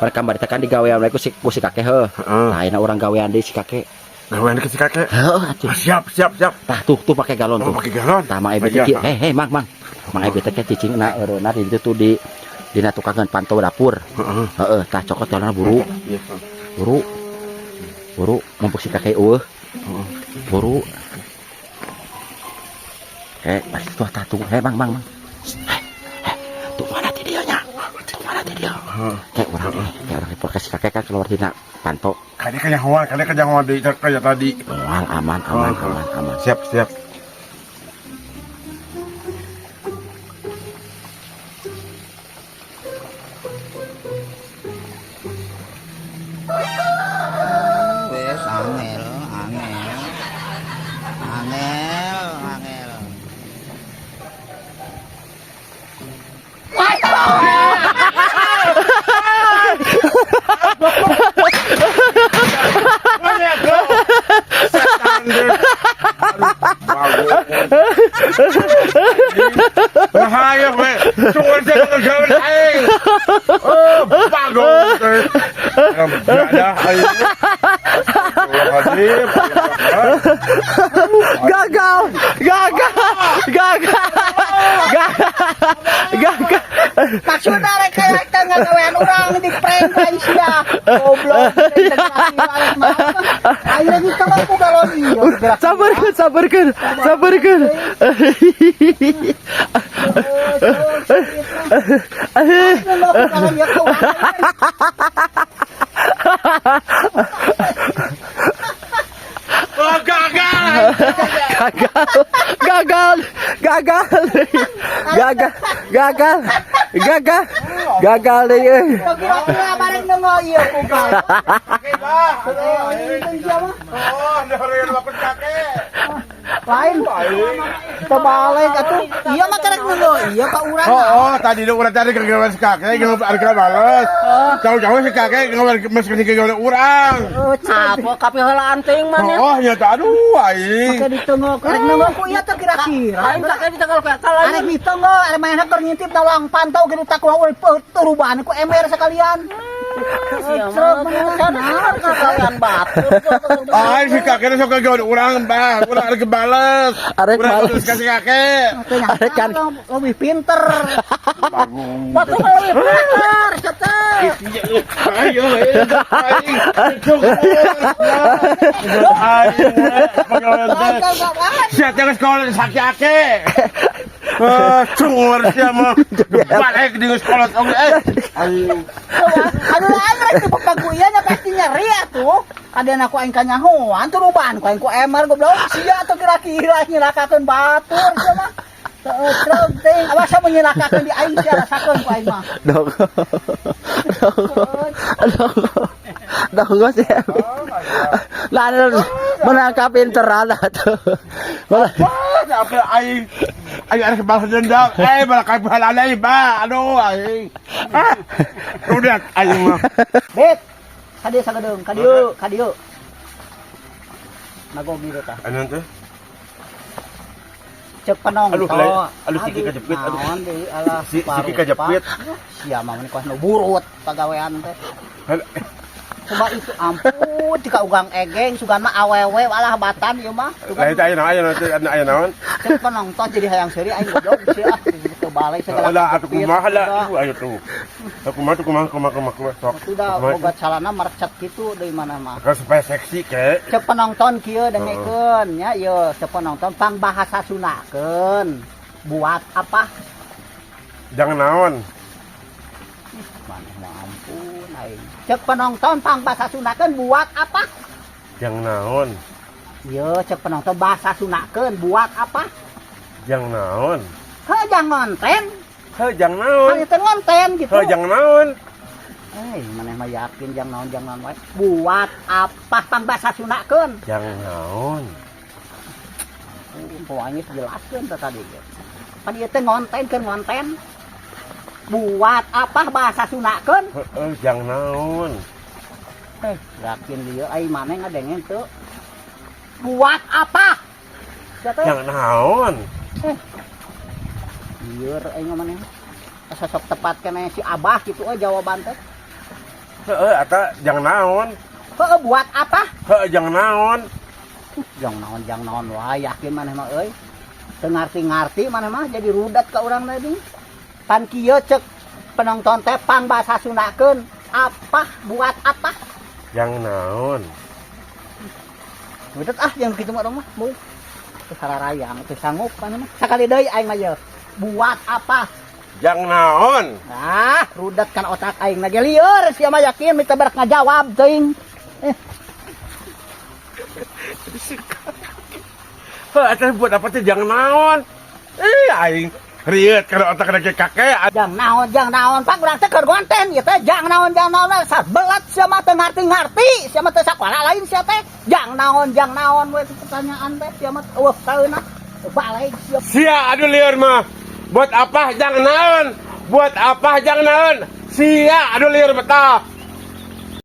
Mereka bari tekan di gawean mereka ku si kakek heuh. Heeh. Tah ayeuna urang gawean deui si kakek. Gawean ke si kakek. Heuh atuh. Ah, siap, siap, siap. Tah tuh tuh pakai galon Oh, tuh. pakai galon. Tah Mang Ebet Iya. teh heh heh Mang Mang. Mang Ebet teh cicing na eureuna di ditu tuh di dina tukangan pantau dapur. Heeh. Heeh, tah cokot galonna buru. Iya. Buru. Buru mumpung si kakek eueuh. Heeh. Buru. Eh, pasti tuh tah tuh. Heh Mang Mang Mang. Heh, heh, tuh mana ti dieu nya? Tuh mana ti dieu? Heeh. Kayak orang kayak si kakek kan keluar dina panto. Kali kanyahoan, kali kanyahoan deui kayak tadi. Moal aman aman Oh, aman aman. Siap, siap. Wes angel, angel. Angel, angel. Setan deh. Bahaya we. Cuma saya gawe aing. Oh, bagus. Enggak aing. Astagfirullahaladzim. Gagal, gagal, gagal, gagal, gagal. Maksudna rek rek teh ngagawean urang di prank ka sia. Goblok. Ayo gitu mah ku galon ieu. Sabarkeun, sabarkeun, sabarkeun. Oh, gagal. Gagal, gagal, gagal, gagal, gagal, gagal deui euy. Kira-kira bareng nengok ieu ku galon. Kakek, Bah. Oh, Oh, ada waktu kakek. Lain terbalik atuh. Iya mah kerek nengok ieu ka urang. Oh, oh, tadi lu udah tadi kegawean si kakek, gawean harga males. Jauh-jauh si kakek gawean mesti gawean urang. Apa Kapi heula anting mana? Oh, ya aduh aing. Make ditengok kerek nengok ku ieu teh kira-kira. Lain kakek ditengok ka lain. Arek ditengok, arek mainna keur ngintip tawang pantau gede tak kuah turuban ku ember sekalian. Serem Sana kalian batur. Aing si kakek sok gawean urang, Bah. Urang arek bales. Arek Urang bales. terus kasih kakek. Arek kan lebih pinter. Batur lebih pinter teh. Ayo, aing. Aing. Siap jangan sekolah sakit. Eh, cungur sia mah. Balik di sekolah oge eh. Aing. Aduh, aing rek dipepang ku ieu nya pasti nyeri atuh. Kadean aku aing kanyahoan turuban ku aing ku ember goblok sia atuh kira-kira nyilakakeun batur sia mah. Truk teh, awas sama nyilakakeun di aing sia rasakeun ku aing mah. Dong. Dong. Dong sih. Lah menang kapinteran atuh. Wah, apa aing aing arek balas dendam. Eh, malah kayak balas ba. Aduh, aing. Ah. Udah aing mah. Bet. Kadieu sagedeung, kadieu, kadieu. Nagog ieu tah. Anu teh? Cek penonton. Aduh, lain. Aduh, siki kejepit, aduh. Naon deui alah. Siki kejepit. Sia mah meuni nu burut pagawean teh. Coba itu ampun jika ugang egeng sugan mah awewe alah batan ieu mah. Lain teh aya naon, aya naon, aya naon. Cek penonton jadi hayang seuri aing goblok sia ah teu balik segala. Lah atuh kumaha lah. Aduh, ayo tuh. Aku kumaha tuh kumaha kumaha kumaha kumaha sok. Sudah boga calana mercet gitu deui mana mah. Kalau supaya seksi kek. Cek penonton kieu dengekeun nya ieu cek penonton pang bahasa Sundakeun. Buat apa? Jangan naon. Maneh mah ampun aing. Cek penonton pang bahasa Sundakeun buat apa? Jangan naon. Ieu cek penonton bahasa Sundakeun buat apa? Jangan naon. Heuh jangan ngonten. Heuh jangan naon. Kan itu ngonten gitu. Heuh jangan naon. Eh, maneh mah yakin jangan naon wae. Buat apa pang bahasa Sundakeun? Jangan naon. Pokoknya jelaskeun teh tadi. Pan ieu teh ngonten keur ngonten. Buat apa bahasa Sundakeun? Heuh jangan naon. Eh, yakin dia ai maneh ngadengen teu. Buat apa? Sia teh. Jangan naon. Eh, Lieur aing mah maneh. Asa sok tepat kana si Abah gitu euy jawaban teh. Heeh, eta jang naon? Heuh, buat apa? Heeh, jang naon? Jang naon wae yakin maneh mah euy. Teu ngarti-ngarti maneh mah jadi rudet ka urang tadi. Pan kieu cek penonton teh pang bahasa Sundakeun apa buat apa? Jang naon? Rudet ah yang kitu mah urang mah. Beuh. Teu sararayang, teu sanggup maneh mah. Sakali deui aing mah ye. Buat apa? Jang naon? Ah, rudet kan otak aing lagi lieur sia mah yakin minta berak ngajawab teuing. Eh, Heuh, eta buat apa teh jang naon? Eh, aing rieut kana otak lagi kakek. Jang naon pak urang teh keur konten ieu teh jang naon sabelat sia mah teu ngarti-ngarti sia mah teu sakola lain sia teh. Jang naon we pertanyaan teh sia mah eueuh saeuna. Balik sia. Sia aduh lieur mah. Buat apa jang naon? Buat apa jang naon? Sia aduh lieur betah.